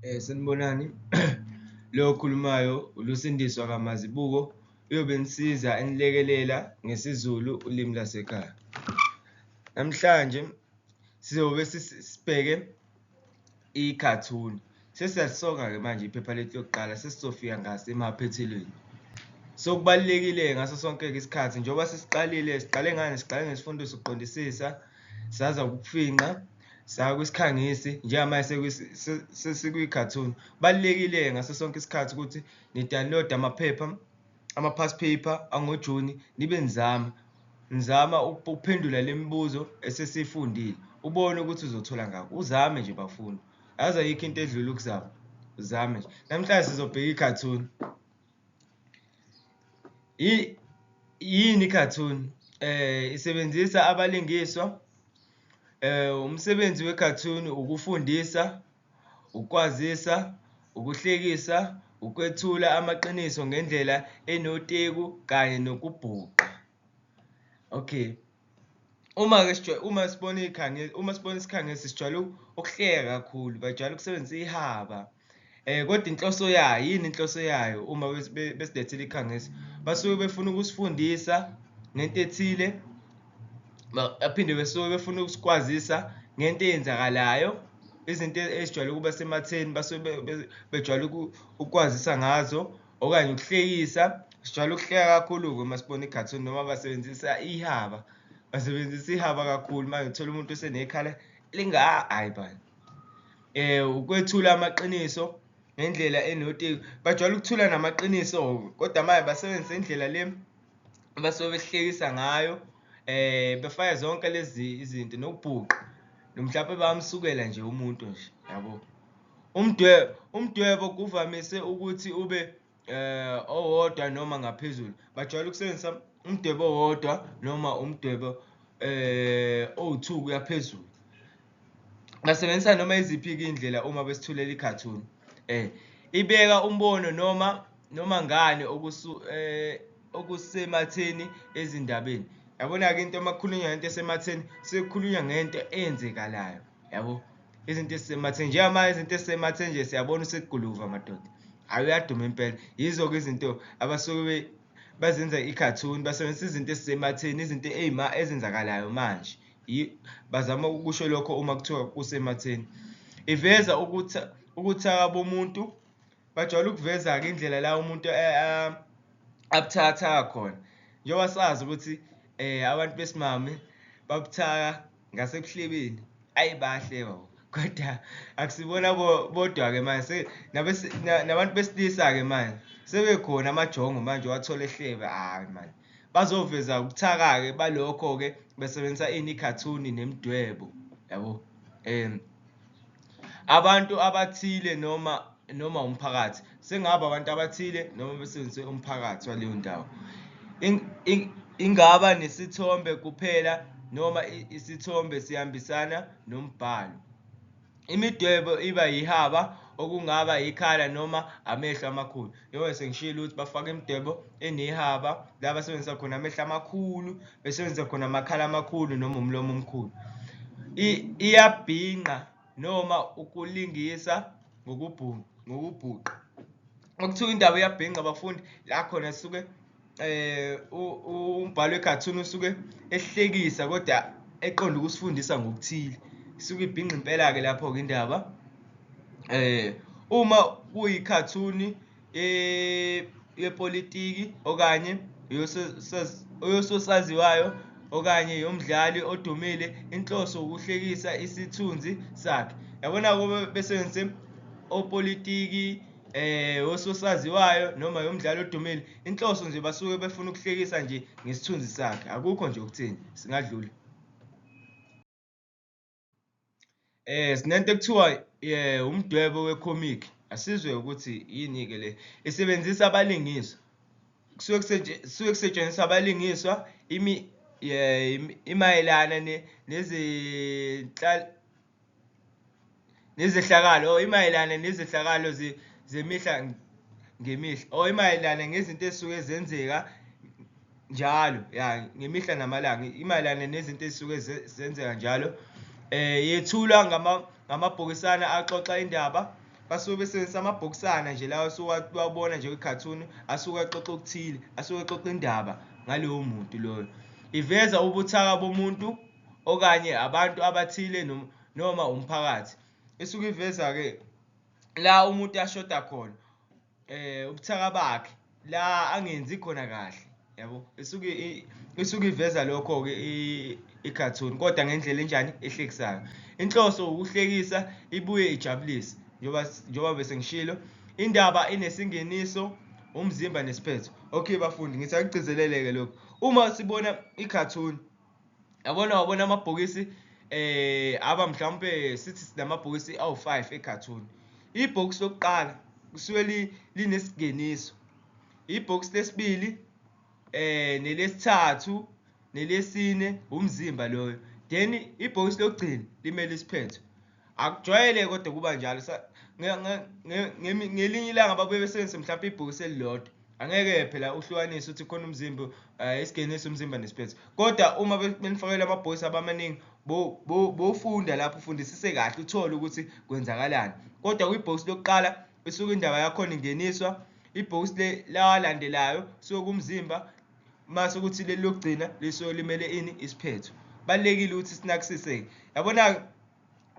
Sanibonani, lo okhulumayo uLusindiswa kaMazibuko uyobe enisiza enilekelela ngesiZulu ulimi lwasekhaya. Namhlanje sizobe sibheke ikhathuni. Sesiyalisonga-ke manje iphepha lethu lokuqala sesizofika ngasemaphethelweni. So kubalulekile-ke ngaso sonke-ke isikhathi njengoba sesiqalile siqale ngani? Siqale ngesifundo sokuqondisisa, saza ukufingqa, saya kwisikhangisi njengamanje sesikwi-cartoon. Kubalulekile-ke ngaso sonke isikhathi ukuthi ni-download-e amaphepha ama-past paper angoJuni nibe nizama nizama ukuphendula le mibuzo esesiyifundile ubone ukuthi uzothola ngakho uzame nje bafundi yazi ayikho into edlula ukuzama uzame nje namhlanje sizobheka i-cartoon. Yini i-cartoon? Isebenzisa abalingiswa. Umsebenzi we-cartoon ukufundisa, ukwazisa, ukuhlekisa, ukwethula amaqiniso ngendlela enoteku kanye nokubhuqa. Okay. Uma-ke uma sibona uma sibona isikhangisi sijwayele ukuhleka kakhulu, bajwayele ukusebenzisa ihaba. Kodwa inhloso yayo yini inhloso yayo uma besilethela ikhangisi? Basuke befuna ukusifundisa ngento ethile, baphinde besuke befuna ukusikwazisa ngento eyenzakalayo, izinto ezijwayele ukuba sematheni basuke bejwayele ukukwazisa ngazo okanye ukuhlekisa. Sijwayele ukuhleka kakhulu-ke uma sibona ikhathuni noma basebenzisa ihaba, basebenzisa ihaba kakhulu manje uthola umuntu esenekhala elingaka, hhayi bandla. Ukwethula amaqiniso ngendlela enoteki. Bajwayele ukuthula namaqiniso-ke kodwa manje basebenzise indlela le abasuke besihlekisa ngayo befake zonke lezi izinto nokubhuqa mhlampe bayamsukela nje umuntu nje yabo. Umdwebo, umdwebo kuvamise ukuthi ube owodwa noma ngaphezulu. Bajwayele ukusebenzisa umdwebo owodwa noma umdwebo owu-two kuya phezulu. Basebenzisa noma iziphi-ke iy'ndlela uma besithulela ikhathuni. Ibeka umbono noma noma ngani okusematheni ezindabeni. Yabona-ke into uma kukhulunywa ngento esematheni sekukhulunywa ngento eyenzekalayo yabo. Izinto ezisematheni njengamanje izinto ezisematheni nje siyabona usekuguluva madoda. Hhayi uyaduma impela. Yizo-ke izinto abasuke bazenza ikhathuni basebenzisa izinto ezisematheni izinto ezenzakalayo manje. Bazama ukusho lokho uma kuthiwa kusematheni. Iveza ubuthaka bomuntu. Bajwayele ukuveza-ke indlela la umuntu abuthakathaka khona. Njengoba sazi ukuthi abantu besimame babuthaka ngasebuhlebeni, ayi bayahleba bo. Kodwa akusibona bodwa-ke manje nabantu besilisa-ke manje sebekhona amajongo manje uwathole ehleba, hhayi mani. Bazoveza ubuthaka-ke balokho-ke besebenzisa ini ikhathuni nemidwebo yabo. Abantu abathile noma noma umphakathi sengaba abantu abathile noma besebenzise umphakathi waleyo ndawo. Ingaba nesithombe kuphela noma isithombe sihambisana nombhalo. Imidwebo iba yihaba okungaba ikhala noma amehlo amakhulu. Njengoba sengishilo ukuthi bafaka imidwebo enehaba la basebenzisa khona amehlo amakhulu, besebenzisa khona amakhala amakhulu noma umlomo omkhulu. Iyabhinqa noma ukulingisa ngokubhuqa. Okuthiwa indaba iyabhinqa bafundi la khona suke umbhalo wekhathuni usuke ehlekisa kodwa eqonde ukusifundisa ngokuthile. Isuke ibhinqa impela-ke lapho-ke indaba. Uma kuyikhathuni yepolitiki okanye eyososaziwayo okanye yomdlali odumile, inhloso ukuhlekisa isithunzi sakhe. Yabona-ke besebenzise opolitiki ososaziwayo noma yomdlali odumile, inhloso nje basuke befuna ukuhlekisa nje ngesithunzi sakhe, akukho nje okutheni, singadlula. Sinento ekuthiwa umdwebo we-comic, asizwe ukuthi yini-ke le. Isebenzisa abalingiswa, kusuke kusuke kusetshenziswa abalingiswa imayelana nezehlakalo or imayelana nezehlakalo zemihla ngemihla or imayelana ngezinto ezisuke zenzeka njalo ya ngemihla namalanga imayelana nezinto ezisuke zenzeka njalo. Yethulwa ngamabhokisana axoxa indaba. Basuke besebenzisa amabhokisana nje lawa osuwabona nje kwi-cartoon, asuke exoxa okuthile, asuke exoxa indaba ngalowo muntu loyo. Iveza ubuthaka bomuntu okanye abantu abathile noma umphakathi. Isuke iveza-ke la umuntu ashoda khona, ubuthaka bakhe, la angenzi khona kahle, yabo. Isuke iveza lokho-ke i-cartoon kodwa ngendlela enjani ehlekisayo. Inhloso ukuhlekisa ibuye ijabulise njengoba bese ngishilo. Indaba inesingeniso, umzimba nesiphetho. Okay bafundi, ngithi angigcizelele-ke lokhu. Uma sibona i-cartoon, yabona wabona amabhokisi aba mhlawumpe sithi sinamabhokisi awu-5 e-cartoon. Ibhokisi lokuqala kusuke linesingeniso, ibhokisi lesibili nelesithathu nelesine umzimba loyo, then ibhokisi lokugcina limele isiphetho. Akujwayele kodwa kuba njalo. Ngelinye ilanga babuye besebenzise mhlawumpe ibhokisi elilodwa, angeke phela uhlukanise ukuthi khona umzimba, isingeniso, umzimba nesiphetho. Kodwa uma benifakela amabhokisi abamaningi, bofunda lapho, ufundisise kahle uthole ukuthi kwenzakalani. Kodwa kwibhokisi lokuqala isuke indaba yakhona ingeniswa, ibhokisi lawalandelayo kusuke kumzimba, mase kuthi leli lokugcina lisuke limele ini, isiphetho. Balulekile ukuthi sinakisise. Yabona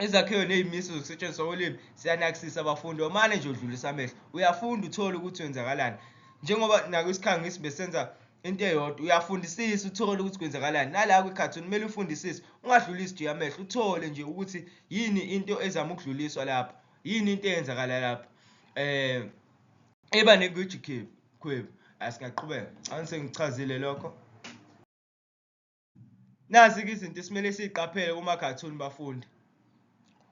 izakhiwo ney'miso zokusetshenziswa kolimi siyanakisisa abafundi, omane nje udlulisa amehlo, uyafunda uthole ukuthi kwenzakalani. Njengoba nakwisikhangisi besenza into eyodwa, uyafundisisa uthole ukuthi kwenzakalani. Nala kwi-cartoon kumele ufundisise, ungadlulisi nje amehlo, uthole nje ukuthi yini into ezama ukudluliswa lapho, yini into eyenzakala lapho. Eba negwijikhwebu, asingaqhubeka. Angisengichazile lokho. Nazi-ke izinto esimele siyiqaphele kuma-cartoon bafundi.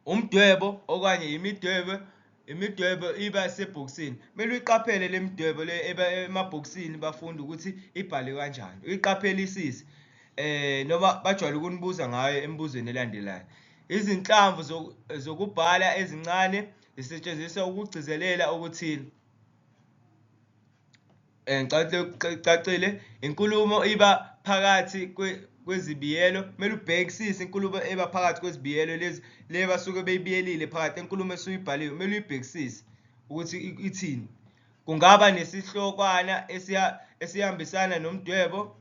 Umdwebo okanye imidwebo iba sebhokisini. Kumele uyiqaphele le midwebo le eba emabhokisini bafundi ukuthi ibhalwe kanjani. Uyiqaphelisise. Noma bajwayele ukunibuza ngayo emibuzweni elandelayo. Izinhlamvu zokubhala ezincane zisetshenziswa ukugcizelela okuthile. Ngicela icacile. Inkulumo iba phakathi kwezibiyelo. Kumele ubhekisise inkulumo eba phakathi kwezibiyelo lezi le basuke beyibiyelile phakathi, inkulumo esuke ibhaliwe kumele uyibhekisise ukuthi ithini. Kungaba nesihlokwana esihambisana nomdwebo,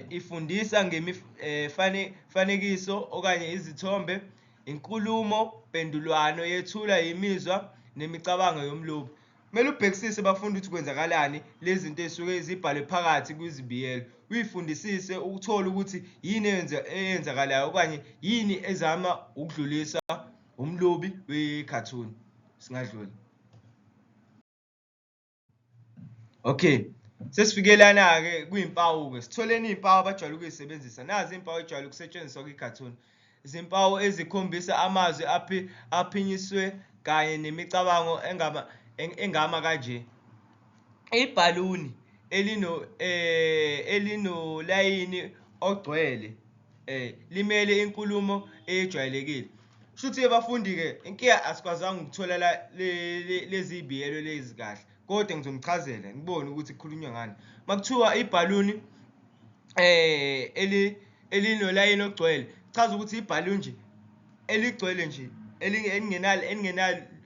ifundisa ngemifanekiso okanye izithombe. Inkulumo mpendulwano yethula imizwa nemicabango yomlobi. Kumele ubhekisise bafundi ukuthi kwenzakalani lezi zinto ezisuke zibhalwe phakathi kwizibiyelo, uyifundisise ukuthole ukuthi yini eyenzakalayo okanye yini ezama ukudlulisa umlobi we-cartoon. Singadlula. Okay, sesifikelana-ke kwimpawu-ke. Sitholeni iy'mpawu abajwayele ukuyisebenzisa. Nazi iy'mpawu ejwayele ukusetshenziswa kwi-cartoon. Izimpawu ezikhombisa amazwi aphinyiswe kanye nemicabango engama kanje. Ibhaluni elinolayini ogcwele limele inkulumo eyejwayelekile. Shuthi-ke bafundi-ke inkinga asikwazanga ukuthola lezi biyelo lezi kahle, kodwa ngizonichazela ngibone ukuthi kukhulunywa ngani. Makuthiwa ibhaluni elinolayini ogcwele, chaza ukuthi ibhaluni nje eligcwele nje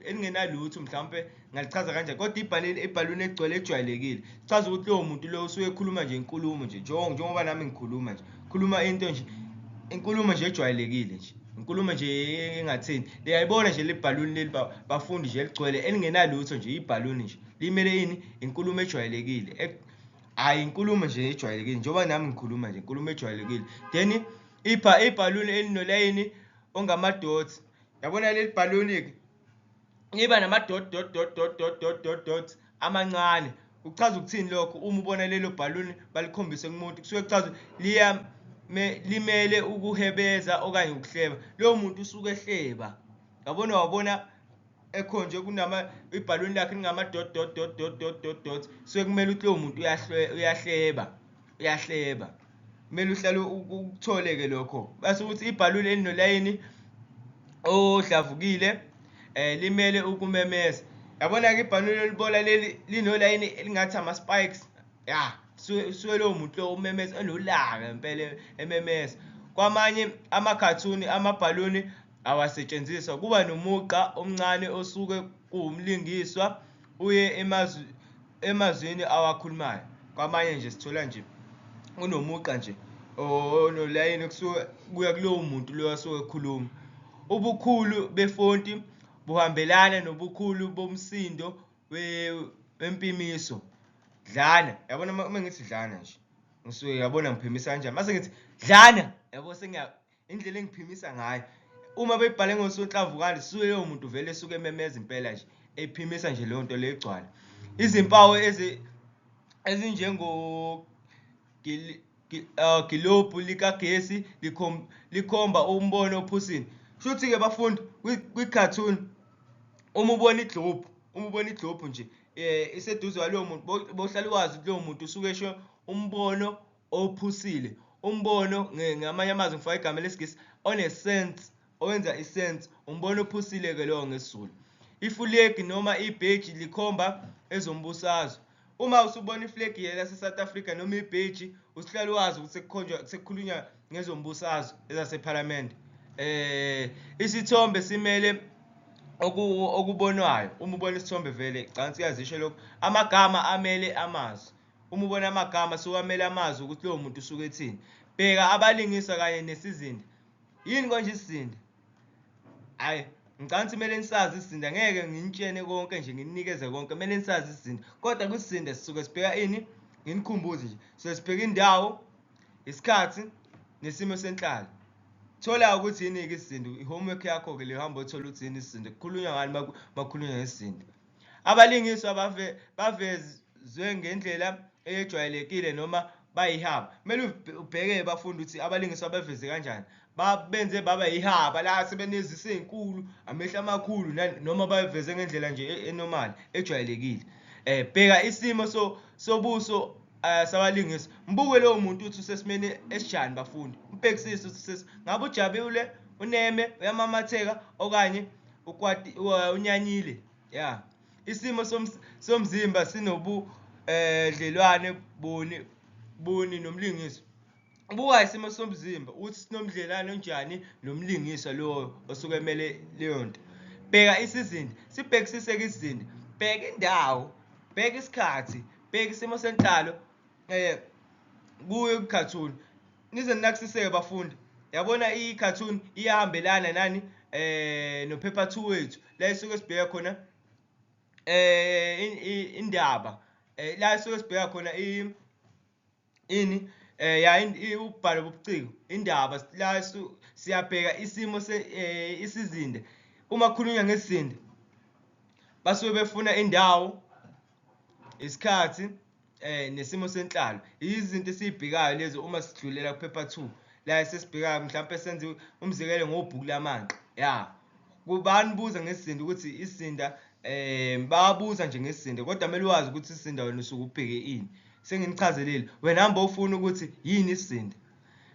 elingenalutho, mhlawumpe ngalichaza kanjani, kodwa ibhaluni egcwele ejwayelekile chaza ukuthi lowo muntu lowo usuke ekhuluma nje inkulumo nje, njengoba nami ngikhuluma nje, khuluma into nje, inkulumo nje ejwayelekile nje, inkulumo nje engathini. Liyayibona nje le bhaluni leli bafundi nje eligcwele elingenalutho nje, ibhaluni nje limele ini, inkulumo ejwayelekile. Hhayi inkulumo nje ejwayelekile njengoba nami ngikhuluma nje inkulumo ejwayelekile. Then ibhaluni elinolayini ongama-dots, yabona leli bhaluni-ke liba nama-dot dot dot dot dot dot dot dot amancane. Kuchaza ukuthini lokho? Uma ubona lelo bhaluni balikhombise kumuntu, kusuke kuchaza limele ukuhebeza okanye ukuhleba. Lowo muntu usuke ehleba, yabona, wabona ekhonje kunama ibhaluni lakhe lingama dot dot dot dot dot dot dot, suke kumele ukuthi lowo muntu uyahleba, uyahleba. Kumele uhlale ukuthole-ke lokho. Base ukuthi ibhaluni elinolayini odlavukile limele ukumemeza. Yabona-ke ibhaluni elibola leli linolayini elingathi ama-spikes, ya suke lowo muntu lowo umemeza enolaka ngempela ememeza. Kwamanye amakhathuni amabhaluni awasetshenziswa. Kuba nomugqa omncane osuke kuwumlingiswa uye emazwini awakhulumayo. Kwamanye nje sithola nje kunomugqa nje onolayini kusuke kuya kulowo muntu loyo asuke ekhuluma. Ubukhulu befonti buhambelana nobukhulu bomsindo wempimiso. Dlana, yabona uma ngithi dlana nje ngisuke yabona ngiphimisa kanjani. Mase ngithi dlana, yabo sengiya indlela engiphimisa ngayo. Uma beyibhale ngosonhlamvu kanje suke lowo muntu vele esuke ememeza impela nje ephimisa nje leyo nto leyo igcwala. Izimpawu ezinjengo gilobhu likagesi likhomba umbono ophusile. Shuthi-ke bafundi kwi-cartoon uma ubona iglobhu, uma ubona iglobhu nje iseduze kwalowo muntu bohlala wazi ukuthi lowo muntu usuke esho umbono ophusile. Umbono ngamanye amazwi ngifaka igama lesiNgisi one-sense, owenza i-sense, umbono ophusile-ke lowo ngesiZulu. Ifulegi noma ibheji likhomba ezombusazwe. Uma usubona iflegi lase-South Africa noma ibheji usuhlale wazi ukuthi sekukhonjwa sekukhulunywa ngezombusazwe ezasephalamende. Isithombe simele okubonwayo. Uma ubona isithombe vele cansi kuyazisho lokho. Amagama amele amazwi. Uma ubona amagama suke amele amazwi ukuthi lowo muntu usuke ethini. Bheka abalingiswa kanye nesizinda. Yini konje isizinda? Hhayi, ngicabanga ukuthi kumele nisazi isizinda, ngeke nginitshene konke nje ngininikeze konke, kumele nisazi isizinda. Kodwa kwisizinda sisuke sibheka ini? Nginikhumbuze nje, sisuke sibheka indawo, isikhathi nesimo senhlalo. Thola ukuthi yini-ke isizinda, i-homework yakho-ke leyo, hamba uyothola ukuthi yini isizinda, kukhulunywa ngani uma kukhulunywa ngesizinda. Abalingiswa bavezwe ngendlela eyejwayelekile noma bayihaba. Kumele ubheke bafundi ukuthi abalingiswa baveze kanjani. Babenze baba yihaba la sebenezisu ey'nkulu, amehlo amakhulu noma baveze ngendlela nje enormal ejwayelekile. Bheka isimo sobuso sabalingiswa. Mbuke lowo muntu ukuthi usesimeni esinjani bafundi. Mbhekisise ukuthi ngabe ujabule, uneme, uyamamatheka okanye ukwati unyanyile. Ya. Isimo somzimba sinobudlelwane buni buni nomlingiswa. Buka isimo somzimba ukuthi sinomdlelwane onjani nomlingiswa lowo osuke emele leyo nto. Bheka isizinda, sibhekisise-ke isizinda. Bheka indawo, bheka isikhathi, bheka isimo senhlalo kuyo i-cartoon. Nize ninakisiseke bafundi. Yabona i-cartoon iyahambelana nani no-paper 2 wethu la esuke sibheka khona indaba la esuke sibheka khona ini ya ubhalo bobuciko indaba la siyabheka isimo isizinda. Uma kukhulunywa ngesizinda basuke befuna indawo, isikhathi nesimo senhlalo. Izinto esiyibhekayo lezi uma sidlulela ku-paper 2 la esesibhekayo mhlawumpe senze umzekelo ngobhuku lamanqa. Ya, banibuza ngesizinda ukuthi isizinda bayabuza nje ngesizinda kodwa kumele wazi ukuthi isizinda wena usuke ubheke ini. Senginichazelile, wena hamba ofuna ukuthi yini isizinda.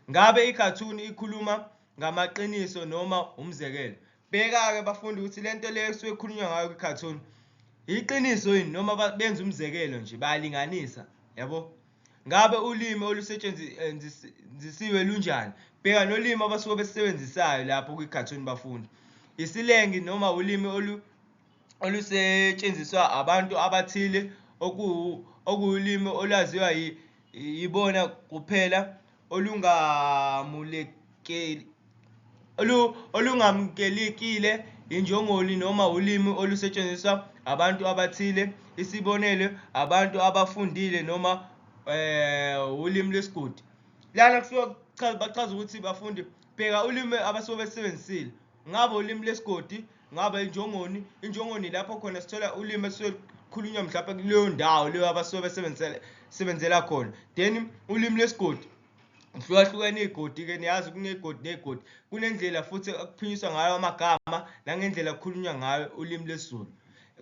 Ngabe i-cartoon ikhuluma ngamaqiniso noma umzekelo? Bheka-ke bafundi ukuthi le nto leyo kusuke kukhulunywa ngayo kwi-cartoon iqiniso yini noma benza umzekelo nje bayalinganisa, yabo. Ngabe ulimi olusetshenzisiwe lunjani? Bheka nolimi abasuke besisebenzisayo lapho kwi-cartoon bafundi. Isilengi noma ulimi olusetshenziswa abantu abathile okuwulimi olwaziwa yibona kuphela olungamukelekile injongoli noma ulimi olusetshenziswa abantu abathile, isibonelo abantu abafundile noma ulimi lwesigodi. Lana kusuke bachaza ukuthi bafundi bheka ulimi abasuke besebenzisile. Ngabe ulimi lwesigodi, ngabe injongoni, injongoni lapho khona sithola ulimi esuke lukhulunywa mhlawumbe kuleyo ndawo leyo abasuke besebenzela khona. Then ulimi lwesigodi hlukahlukene iy'godi-ke niyazi kuney'godi ney'godi. Kunendlela futhi ekuphinyiswa ngayo amagama nangendlela okukhulunywa ngayo ulimi lwesiZulu.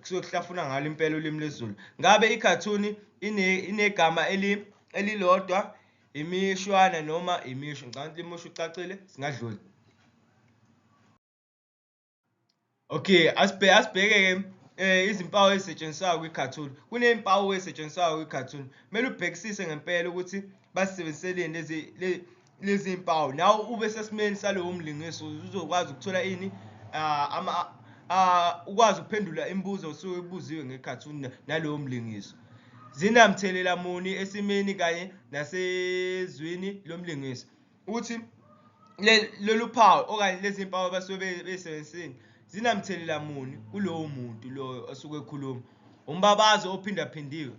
Kusuke kuhlafuna ngalo impela ulimi lwesiZulu. Ngabe ikhathuni inegama elilodwa, imishwana noma imisho? Ngicabanga ukuthi imusho ucacile, singadlula. Okay, asibheke-ke izimpawu ezisetshenziswayo kwi-cartoon. Kunezimpawu ezisetshenziswayo kwi-cartoon. Kumele ubhekisise ngempela ukuthi basisebenziseleni lezi lezi mpawu nawe ube sesimeni salowo mlingiso uzokwazi ukuthola ini ama ukwazi ukuphendula imibuzo osuke ibuziwe nge-cartoon nalowo mlingiso. Zinamthelela muni esimeni kanye nasezwini lomlingiso? Ukuthi lolu phawu okanye lezi mpawu abasuke beyisebenzisile zinamthelela muni kulowo muntu loyo osuke ekhuluma. Umbabazo ophindaphindiwe.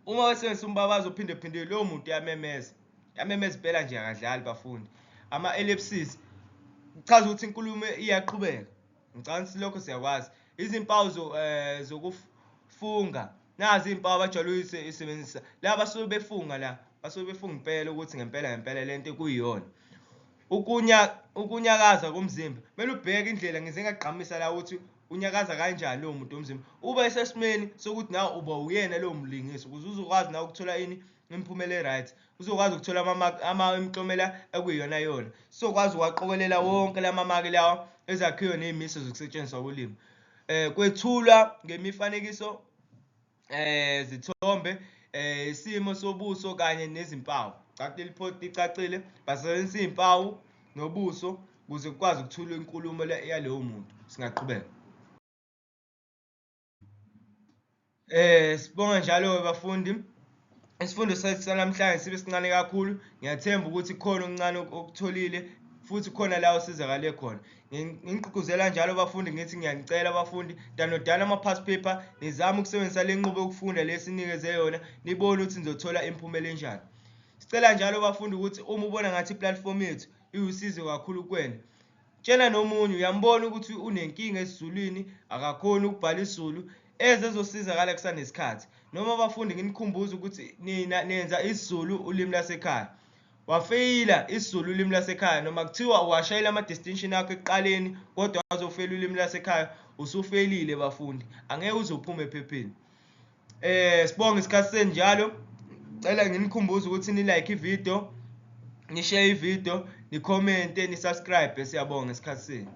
Uma wesebenzisa umbabazo ophindaphindiwe lowo muntu uyamemeza. Yamemeza impela nje akadlali bafundi. Ama-ellipsis kuchaza ukuthi inkulumo iyaqhubeka. Ngicabanga ukuthi lokho siyakwazi. Izimpawu zokufunga nazi iy'mpawu abajwayele ukuyisebenzisa. La basuke befunga la, basuke befunga impela ukuthi ngempela ngempela le nto kuyiyona. Ukunyakaza komzimba, kumele ubheke indlela ngize ngagqamisa la ukuthi unyakaza kanjani lowo muntu womzimba. Ube sesimeni sokuthi nawe uba uyena lowo mlingisi ukuze uzokwazi nawe ukuthola ini imiphumela e-right. Uzokwazi ukuthola imiklomela ekuyiyona yona. Sizokwazi ukuwaqokelela wonke la mamaki lawa ezakhiwe ney'miso zokusetshenziswa kolimi. Kwethulwa ngemifanekiso zithombe isimo sobuso kanye nezimpawu. Cacile licacile, basebenzisa iy'mpawu nobuso ukuze kukwazi ukuthula inkulumo yalowo muntu. Singaqhubeka. Sibonga njalo-ke bafundi. Isifundo sethu sanamhlanje sibe sincane kakhulu. Ngiyathemba ukuthi khona okuncane okutholile futhi khona la osizakale khona. Ngingigqugquzela njalo bafundi ngithi ngiyanicela bafundi downloadani ama-past paper nizame ukusebenzisa le nqubo yokufunda le esinikeze yona nibone ukuthi nizothola imiphumela enjani. Sicela njalo bafundi ukuthi uma ubona ngathi i-platform yethu iwusizo kakhulu kuwena Tshela nomunye uyambona ukuthi unenkinga esiZulwini akakhoni ukubhala isiZulu eze ezosizakala kusanesikhathi. Noma abafundi nginikhumbuza ukuthi nina nenza isiZulu ulimi lasekhaya. Wafeyila isiZulu ulimi lasekhaya noma kuthiwa uwashayela ama-distinction akho ekuqaleni kodwa wazofeyila ulimi lasekhaya usufeyilile bafundi angeke uze uphume ephepheni. Sibonge isikhathi senu njalo. Cela nginikhumbuze ukuthi ni like i-video, ni share i-video, ni comment, ni subscribe. Siyabonga isikhathi senu.